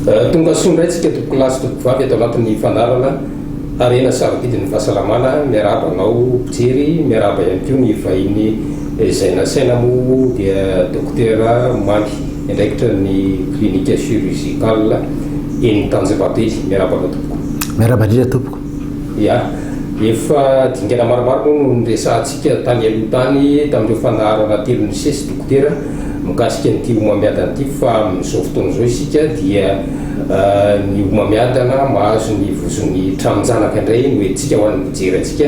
Tonga soa indray tsika tompokolahy sy tompokovavy ato anatin'ny fandaharana Harena sarobidy ny fahasalamana. Miarahaba anao mpijery, miarahaba ihany koa ny vahiny izay nasaina moa dia Dokotera Mamy miandraikitra ny clinique chirurgicale eny Tanjombato eny. Miarahaba anao tompoko. Miarahaba indrindra tompoko. Ya, efa dingana maromaro moa no niresahantsika tany aloha tany tamin'ireo fandaharana telo nisesy Dokotera. Mikasika an'ity homamiadana ity fa amin'izao fotoana izao isika dia ny homamiadana mahazo ny vozon'ny tranon-janaka indray no entintsika ho an'ny mpijery antsika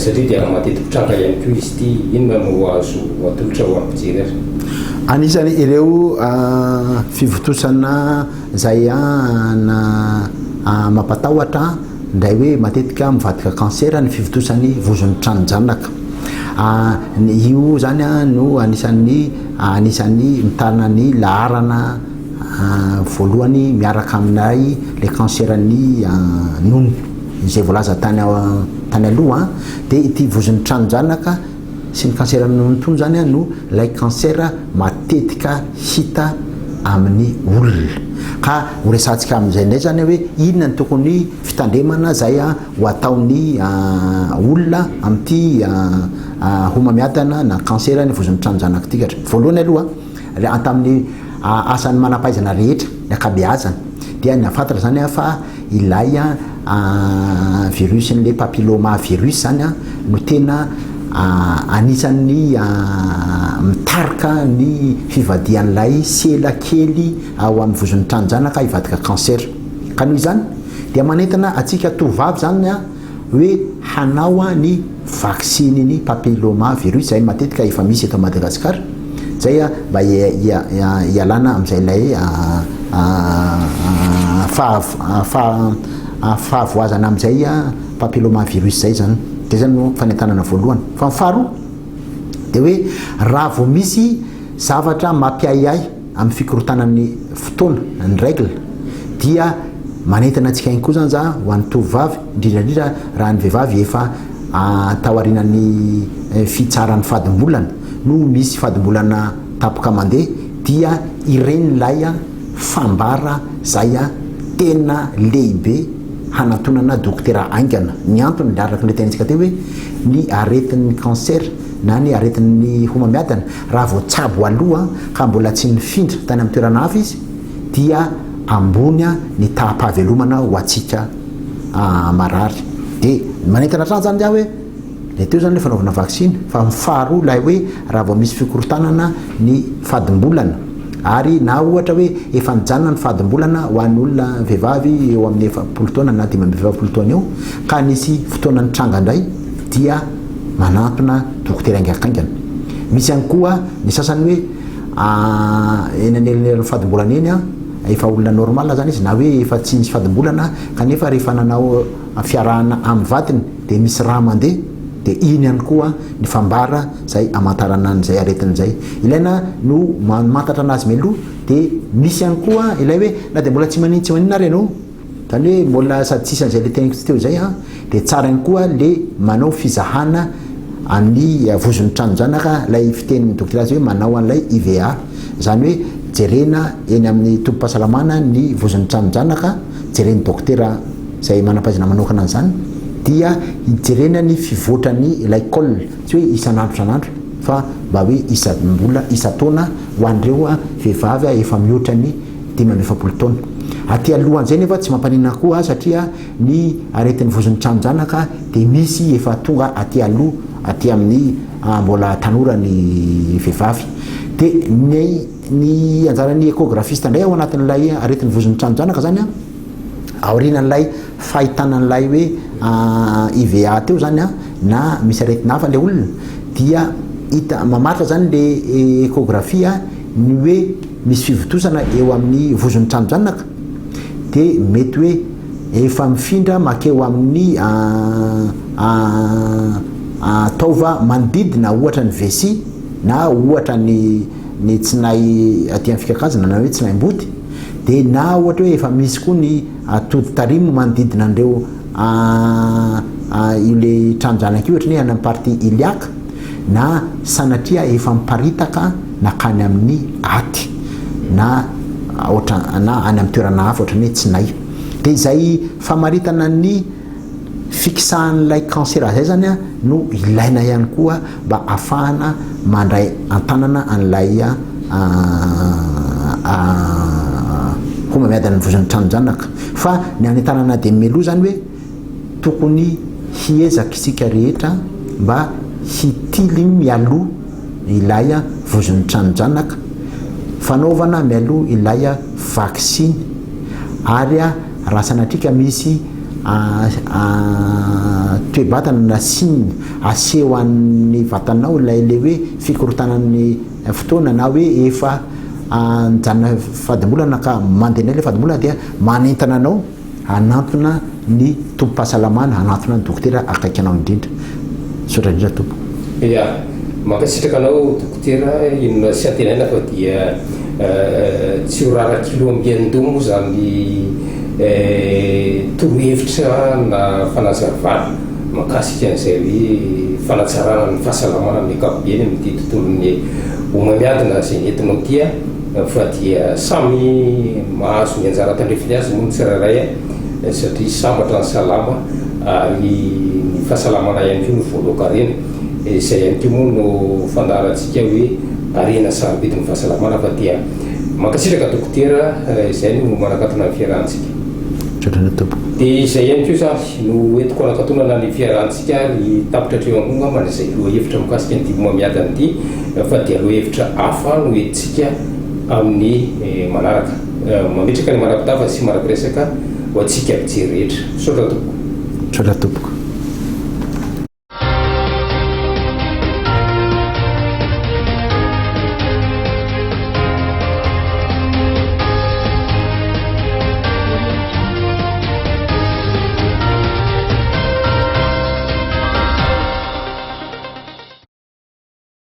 satria dia mateti-pitranga ihany koa izy ity. Inona no azo atolotra ho an'ny mpijery ary? Anisan'ny ireo fivontosana izay mampatahotra indray hoe matetika mivadika cancer ny fivontosan'ny vozon'ny tranon-janaka. Io zany no anisan'ny anisan'ny mitana ny laharana voalohany miaraka aminay le cancer-n'ny nono izay voalaza tany tany aloha dia ity vozon'ny tranon-janaka sy ny cancer-n'ny nono itony zany no ilay cancer matetika hita amin'ny olona. Ka ho resahantsika amin'izay indray zany hoe inona no tokony fitandremana izay ho ataon'ny olona amin'ity homamiadana na cancer ny vozon'ny tranon-janaka ity katra. Voalohany aloha, raha tamin'ny asan'ny manam-pahaizana rehetra, ny ankabeazany, dia nahafantatra izany aho fa ilay virus-n'ilay papilloma virus izany no tena anisan'ny mitarika ny fivadihan'ilay sela kely ao amin'ny vozon'ny tranon-janaka hivadika cancer. Ka noho izany dia manentana antsika tovovavy izany hoe hanao ny vaksiny-ny papilloma virus izay matetika efa misy eto Madagasikara, izay mba hialana amin'izay ilay fahavoazana amin'izay papilloma virus izay izany. Izay izany no fanentanana voalohany. Fa ny faharoa dia hoe raha vao misy zavatra mampiahiahy amin'ny fikorontanan'ny fotoana, ny règle, dia manentana antsika ihany koa izany za ho an'ny tovovavy, indrindra indrindra raha ny vehivavy efa taorianan'ny fitsaran'ny fadimbolana no misy fadimbolana tampoka mandeha dia ireny ilay fambara zay tena lehibe hanantonana dokotera haingana. Ny antony araka ilay tenintsika teo hoe ny aretin'ny cancer na ny aretin'ny homamiadana raha voatsabo aloha ka mbola tsy nifindra tany amin'ny toerana hafa izy dia ambony ny taham-pahavelomana ho antsika marary. Dia manentana hatrany izany aho hoe ilay teo izany ilay fanaovana vaksiny fa ny faharoa ilay hoe raha vao misy fikorontanana ny fadimbolana ary na ohatra hoe efa nijanona ny fadimbolana ho an'ny olona vehivavy eo amin'ny 40 taona na 45 taona eo ka nisy fotoana nitranga indray dia manantona dokotera haingankaingana. Misy ihany koa ny sasany hoe eny anelanelan'ny fadimbolana eny efa olona normal zany izy na hoe efa tsy nisy fadimbolana kanefa rehefa nanao fiarahana amin'ny vadiny dia misy rà mandeha dia iny ihany koa ny fambara izay amantarana an'izay aretina izay. Ilaina no mamantatra anazy mialoha dia misy ihany koa ilay hoe na dia mbola tsy manin tsy maninona ary ianao Zany hoe mbola sady tsisy an'izay le teniko teo zay an, de tsara ihany koa le manao fizahana amin'ny vozon'ny tranon-janaka ilay fitenin'ny dokotera azy hoe manao an'ilay IVA. Zany hoe jerena eny amin'ny tobim-pahasalamana ny vozon'ny tranon-janaka, jeren'ny dokotera izay manam-pahaizana manokana an'izany, dia hijerena ny fivoatran'ny ilay col, tsy hoe isan'andro isan'andro fa mba hoe isam-bola isan-taona ho an'ireo vehivavy efa mihoatra ny 45 taona. Aty alohan'izay nefa tsy mampaninona koa satria ny aretin'ny vozon'ny tranon-janaka dia misy efa tonga aty aloha aty amin'ny mbola tanora ny vehivavy. Dia ny ny anjaran'ny échographiste indray ao anatin'ilay aretin'ny vozon'ny tranon-janaka zany an, aorianan'ilay fahitana an'ilay hoe IVA teo zany an, na misy aretina hafa ilay olona dia hita mamaritra zany le échographie ny hoe misy fivontosana eo amin'ny vozon'ny tranon-janaka dia mety hoe efa mifindra makeo amin'ny taova manodidina ohatra ny vessie na ohatra ny ny tsinay aty amin'ny fikakazana na hoe tsinaim-body dia na ohatra hoe efa misy koa ny atody tarimo manodidina an'ireo io le tranon-janaka io ohatra ny hoe any amin'ny partie iliaque na sanatria efa miparitaka nankany amin'ny aty na ohatra na any amin'ny toerana hafa ohatran'ny hoe tsinay. Dia izay famaritana ny fikisahan'ilay cancer izay zany no ilaina ihany koa mba afahana mandray an-tanana an'ilay homamiadan'ny vozon'ny tranon-janaka. Fa ny hanentanana dia mialoha zany hoe tokony hiezaka isika rehetra mba hitily mialoha ilay vozon'ny tranon-janaka, fanaovana mialoha ilay vaksiny ary raha sanatria ka misy toe-batana na signe aseho an'ny vatanao ilay le hoe fikorontanan'ny fotoana na hoe efa nijanona fadimbolana ka mandeha indray ilay fadimbolana dia manentana anao hanantona ny tobim-pahasalamana, hanantona ny dokotera akaiky anao indrindra. Misaotra indrindra tompoko. Ya, mankasitraka anao dokotera, inona sy antenaina fa dia tsy ho rara-kilo ambian-doha moa izany torohevitra na fanazavana mahakasika an'izay hoe fanatsarana ny fahasalamana amin'ny ankapobeny amin'ity tontolon'ny homamiadana izay nentinao ity fa dia samy mahazo ny anjara tandrifiny azy moa ny tsirairay satria sambatra ny salama ary ny fahasalamana ihany koa no voalohan-karena. Izay ihany koa moa no fandaharantsika hoe harena sarobidy ny fahasalamana fa dia mankasitraka dokotera izay no manakatona ny fiarahantsika. Misaotra anao tompoko. Dia izay ihany koa izany no entiko hanakatonana ny fiarahantsika ary tapitra hatreo ihany koa angambany izay lohahevitra mikasika an'ity homamiadana ity fa dia lohahevitra hafa no entintsika amin'ny manaraka. Mametraka ny manapitafa sy manapiresaka ho antsika mpijery rehetra. Misaotra tompoko. Misaotra tompoko.